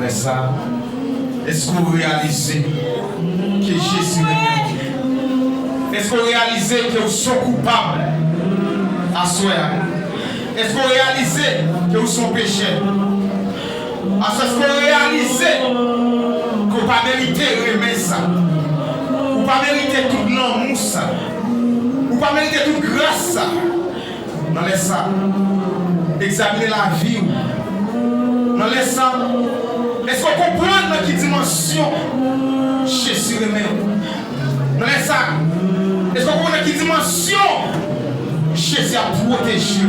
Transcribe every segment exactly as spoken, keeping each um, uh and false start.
Sa, èske w reyalize ke Jezi renmen w? Èske w reyalize ke w se yon koupab aswè a? Èske w reyalize ke w se yon pechè? Aswè, èske w reyalize ke w pa merite renmen sa? Ou pa merite tout lanmou sa? Ou pa merite tout gras sa? Nan lè sa, egzamine lavi w. Nan lè sa, èske w konprann nan ki dimansyon Jezi renmen w? Nan lè sa, èske w konprann nan ki dimansyon Jezi ap pwoteje w?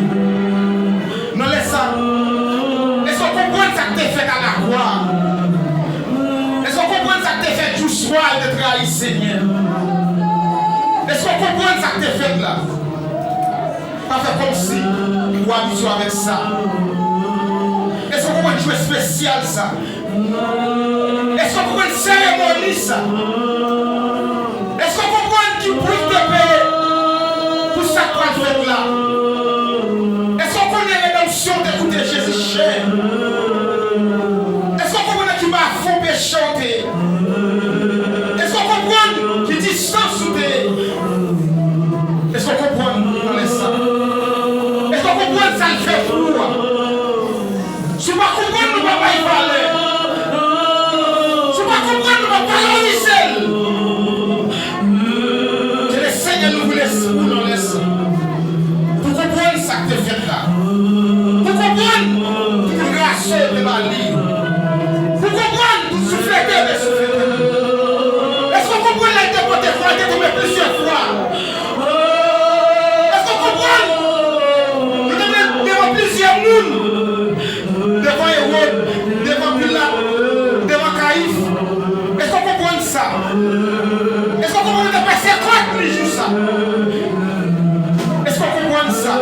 Nan lè sa, èske w konprann sa k te fèt alakwa? Èske w konprann sa k te fèt jou swa l te trayi Senyè? Èske w konprann sa k te fèt la? Pa fè kòmsi ou abitye avèk sa. Èske w konprann jou espesyal sa? Èske w konprann seremoni sa? Èske w konprann ki pri k te peye pou sa k pral fèt la? Èske w konnen redanmsyon te koute Jezi chè? Èske w konprann nan ki bafon peche w te ye? Èske w konprann ki distans ou te ye? Èske w konprann nan lè sa? Èske w konprann sa l fè pou ou a? Si w pa konprann, nou pa bay valè. Si w pa konprann, nou pa valorize l. Ke le Senyè louvri lespri w nan lè sa. Pou konprann sa k te fèt la. Pou konprann tout raso yo te ba li. Pou konprann tout souflete yo te souflete li. Èske w konprann lè l te pote kwa, l te tonbe plizyè fwa? Èske w konprann? Li te devan plizyè moun. Devan Ewòd, devan Pilat, devan Kayif. Èske w konprann sa? Èske w konprann yo te pèsekot li jou sa? Èske w konprann sa?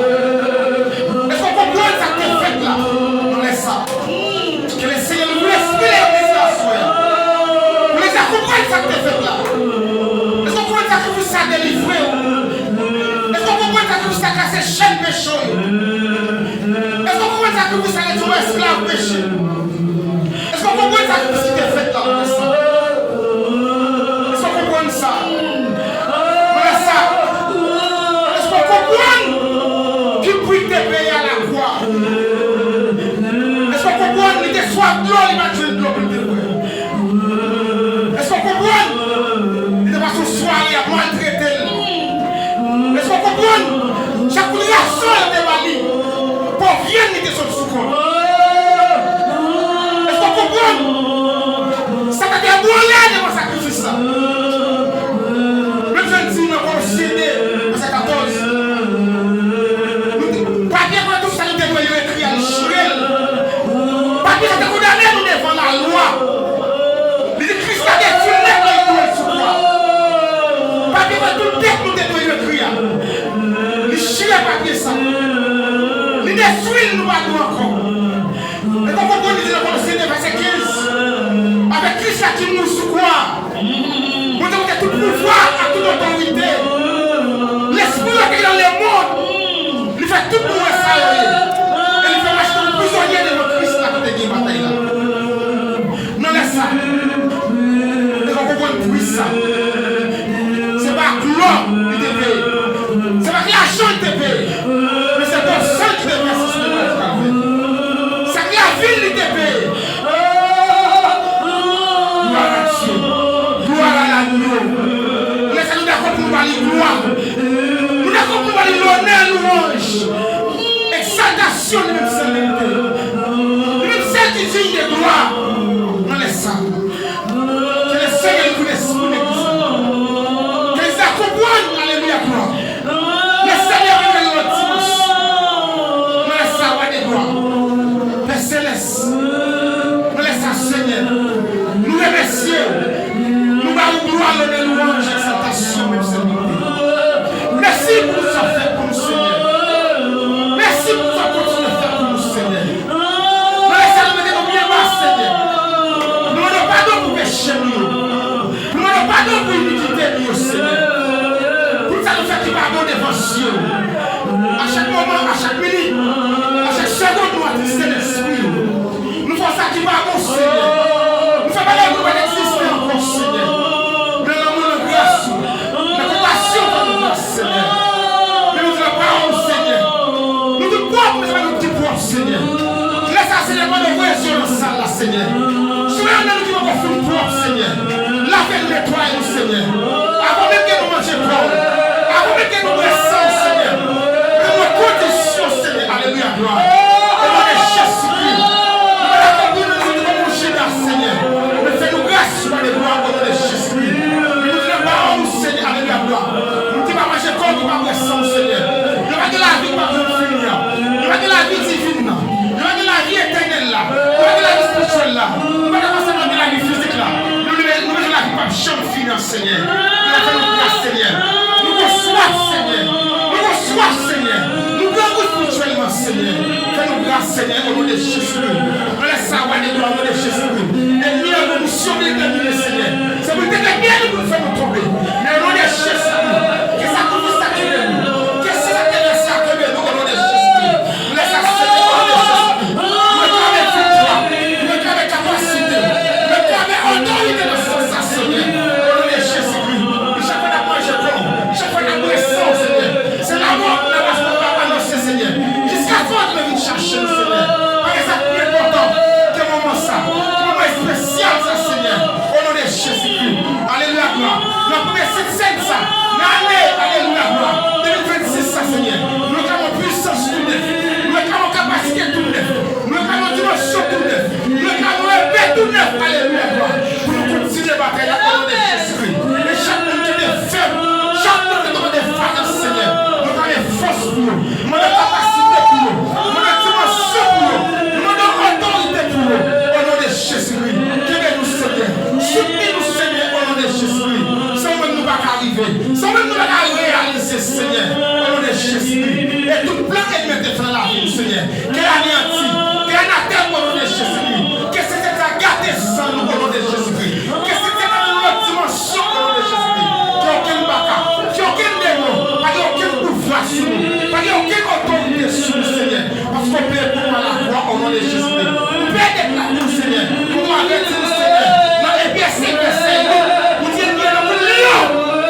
Èske w konprann sa k te fèt la nan lè sa? Ke le Senyè louvri lespri legliz la aswè a. Pou legliz la konprann sa k te fèt la. Èske w konprann sakrifis sa delivre w? Èske w konprann sakrifis sa kase chèn peche w yo? Èske w konprann sakrifis sa retire w esklav peche? Èske w konprann sakrifis ki te fèt la nan lè sa? Èske w konprann sa? Nan lè sa, èske w konprann ki pri k te peye alakwa? Èske w konprann li te swaf dlo, li pa t jwenn dlo pou l te bwè? Èske w konprann? Li te pase yon sware y ap maltrete l. Èske w konprann? Chak kout rason yo te ba li, pòv vyann li te sot sou kò l. Èske w konprann? Satan te ebranle devan sakrifis la. Menm jan l di nan Kolosyen de, vèsè katòz, papye kòlè tout sa nou te dwe yo ekri a, li chire l. Papye sa te kondane nou devan lalwa. Li di Kris la detwi l nèt lè l klouwe l sou kwa. Papye kòlè tout dèt nou te dwe yo ekri a, li chire papye sa. Li detwi l, nou pa dwe ankò. Èske w konprann li di nan Kolosyen de vèsè kenz, avèk Kris la ki mouri sou kwa a, Bondye montre tout pouvwa ak tout otorite. Lespri yo te nan lemonn. Li fè tout mouvman sa yo ye. E li fè mache tankou prizonye devan Kris la ki te gen batay la. Nan lè sa, èske w konprann pri sa? Se pa ak lò li te peye. Se pa ak lajan li te peye. Men se pou san ki te vèse sou lotèl Kalvè. Se ak lavi l li te peye. Glwa a Dye. Glwa a l'agneau. Lè sa nou dakò pou nou ba li glwa. Nou dakò pou nou ba li lonè, lwanj, egzaltasyon, li menm sèl merite. Li menm sèl ki diy de glwa. Nan lè sa, ke le Senyè louvri lespri legliz la. Ke legliz la konprann, alelouya, glwa. Le Senyè vin nan lòt dimansyon. Nan lè sa, wa de glwa. Pè Selès, nan lè sa, Senyè, nou remèsye w. Nou ba ou glwa, lonè, lwanj, egzaltasyon, menm sèl merite. Mèsi pou tout sa w fè pou nou, Senyè. Mèsi pou tout sa w kontinye fè pou nou, Senyè. Nan lè sa, nou mete nou byen ba, Senyè. Nou mande w padon pou peche nou yo. Nou mande w padon pou inikite nou yo, Senyè. Pou sa nou fè ki pa bon devan zye w. A chak moman, a chak minit, a chak segonn, nou atriste lespri w. Nou fè sa ki pa bon, Senyè. Senyè. Si w gen nan nou ki poko fin pwòp, Senyè, lave n, netwaye nou, Senyè. Avan menm ke nou manje kò w, avan menm ke nou bwè san w, Senyè, ban nou kondisyon, Senyè. Alelouya, glwa. O non de Jezikri. Nou pa dakò pou nou di kòm yon Jida, Senyè. Men fè nou gras, ou pa de glwa, o non de Jezikri. Nou di nan pawòl ou, Senyè, alelouya, glwa. Nou ki pa manje kò w, ki pa bwè san w, Senyè. Nou pa gen lavi ki pa janm fini an. Nou pa gen lavi divin nan. Nou pa gen lavi etènèl la. Nou pa gen lavi espirityèl la. Nou pa dakò sèlman gen lavi fizik la. Nou, nou, nou bezwen lavi k p ap janm fini an, Senyè. Fè nou gras, Senyè. Nou gen swaf, Senyè. Nou gen swaf, Senyè. Nou grangou espirityèlman, Senyè. Fè nou gras, Senyè, o non de Jezikri. Anlè sa, wa de glwa, o non de Jezikri. Ènmi an gen misyon li detèmine, Senyè. Se pou l detèmine nou pou l fè nou tonbe. Men o non de Jezikri, ke sakrifis la kenbe nou. Ke san sa te vèse a kenbe nou, o non de Jezikri. Lè sa, Senyè, o non de Jezikri. Nou reklame viktwa. Nou reklame kapasite. Nou reklame otorite nan san sa, Senyè. O non de Jezikri. Chak fwa n ap manje kò w, chak fwa n ap bwè san w, Senyè. Se lanmò nan pas nou pa anonse, Senyè. Jiskaske w vin chache nou, Senyè. Pa gen sa k pi enpòtan ke moman sa, ke moman espesyal sa, Senyè. O non de Jezikri. Alelouya, glwa. Nan premye Sent Sèn sa, nan ane, alelouya, glwa, de mil vennsis sa, Senyè. Nou reklame yon pwisans tou nèf. Nou reklame yon kapasite tou nèf. Nou reklame yon dimansyon tou nèf. Nou reklame yon epe tou nèf. Alelouya, glwa. Pou nou kontinye batay la, o non de Jezikri. E chak moun ki te fèb, chak moun ki te mande fayans, Senyè, nou mande fòs pou yo. Nou mande kapasite pou yo. Nou mande dimansyon pou yo. Nou mande otorite pou yo. O non de Jezikri. Kenbe nou, Senyè. Soutni nou, Senyè, o non de Jezikri. San ou menm nou pa ka rive. San ou menm nou pa ka reyalize, Senyè, o non de Jezikri. E tout plan ènmi an te fè nan lavi nou, Senyè. Ke l aneyanti, ke l anatèm o non de Jezikri. Ke Sentespri a gate san nou o non de Jezikri. Ke Sentespri a nan yon lòt dimansyon o non de Jezikri. Ke okenn baka, ke okenn demon, pa gen okenn pouvwa sou nou. Pa gen okenn otorite sou nou, Senyè. Paske w peye pou nou pa lakwa o non de Jezikri. Ou peye deplak nou, Senyè. Pou nou avèti nou, Senyè. Nan Ebre senk vèsè uit, ou di ènmi an nan kou lyon.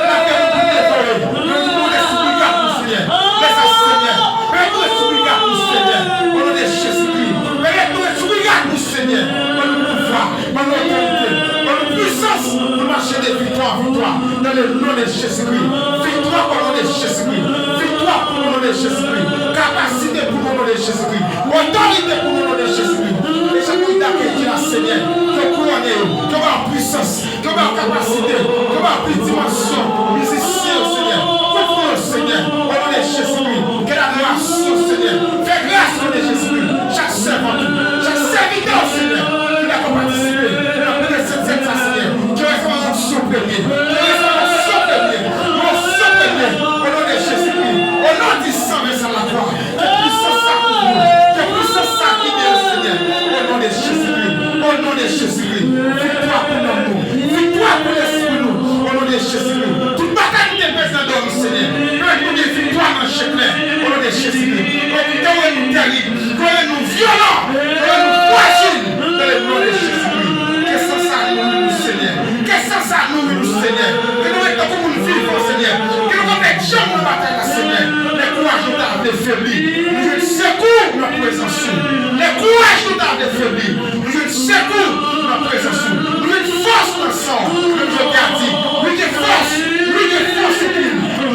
L ap gen nou pou devore. Nou di nou lespri gad nou, Senyè. Lè sa, Senyè. Peye nou lespri gad nou, Senyè. O non de Jezikri. Peye nou lespri gad nou, Senyè. Ban nou pouvwa. Ban nou otorite. Ban nou pwisans. Pou mache de viktwa an viktwa. Nan le non de Jezikri. Viktwa o non de Jezikri. Viktwa pou nou o non de Jezikri. Kapasite pou nou o non de Jezikri. Otorite pou nou o non de Jezikri. E chak moun ki dakèy ki la, Senyè, ke w kouwone yo, ke w ba yo pwisans, ke w ba yo kapasite, ke w ba yo plis dimansyon. Mizisyen yo, Senyè, kouvri yo, Senyè, o non de Jezikri. Ke ladorasyon, Senyè, fè gras o non de Jezikri. Chak sèvant ou, chak sèvitè w, Senyè, ki dakò patisipe nan premye Sent Sèn sa, Senyè, ke resevwa yon onksyon premye, ke resevwa yon onksyon premye, yon onksyon premye, o non de Jezikri, o non di san vèse a lakwa. Ke pwisans sa kouvri w. Ke pwisans sa gide w, Senyè. O non de Jezikri. O non de Jezikri. Viktwa pou nanm nou. Viktwa pou lespri nou. O non de Jezikri. Tout batay nou te pèdi nan dòmi, Senyè. Pèmèt nou gen viktwa nan je klè. O non de Jezikri. Ke w rann nou terib. Ke w rann nou vyolan. Ke w rann nou frajil. Nan le non de Jezikri. Ke san sa nouri nou, Senyè. Ke san sa nouri nou, Senyè. Ke nou ret tankou moun vivan, Senyè. Ke nou kanpe djanm nan batay la, Senyè. Lè kouraj nou ta vle febli, nou jwenn sekou nan prezans ou. Lè kouraj nou ta vle febli, nou jwenn sekou nan prezans ou. Nou jwenn fòs nan san w. Menm jan w te di, wi, gen fòs, wi, gen fòs epi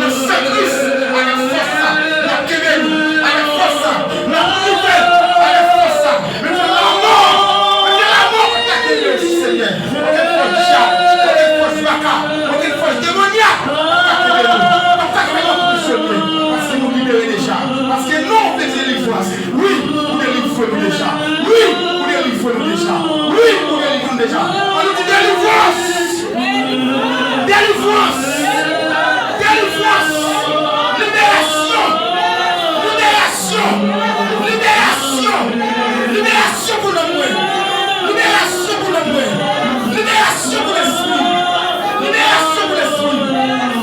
nan san Kris. Avèk fòs sa, n ap kenbe nou. Avèk fòs sa, n ap moute. Avèk fòs sa, menm jan lanmò, menm jan lanmò pa t ka kenbe w, Senyè. Okenn fòs dyab, okenn fòs baka, okenn fòs demonyak p ap ka kenbe nou, p ap ka fè nou anprizone, paske nou libere deja, paske non w te delivrans. Wi, ou delivre nou deja. Wi, ou delivre nou deja. Wi, ou delivre nou deja. Ann nou di delivrans! Delivrans! Delivrans! Liberasyon! Liberasyon! Liberasyon! Liberasyon pou nanm mwen! Liberasyon pou nanm mwen! Liberasyon pou lespri! Liberasyon pou lespri!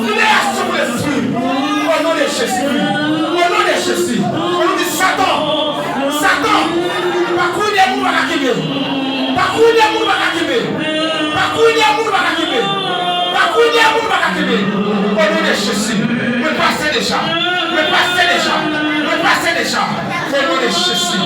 Liberasyon pou lespri! O non de Jezikri! O non de Jezi! O non de Satan! Satan! Pakou de moun pa ka kenbe! Pakou de moun pa ka kenbe! Pakou de moun pa ka kenbe! Pakou de moun pa ka kenbe! O non de Jezi! Mwen pase deja! Mwen pase deja! Mwen pase deja! O non de Jezi!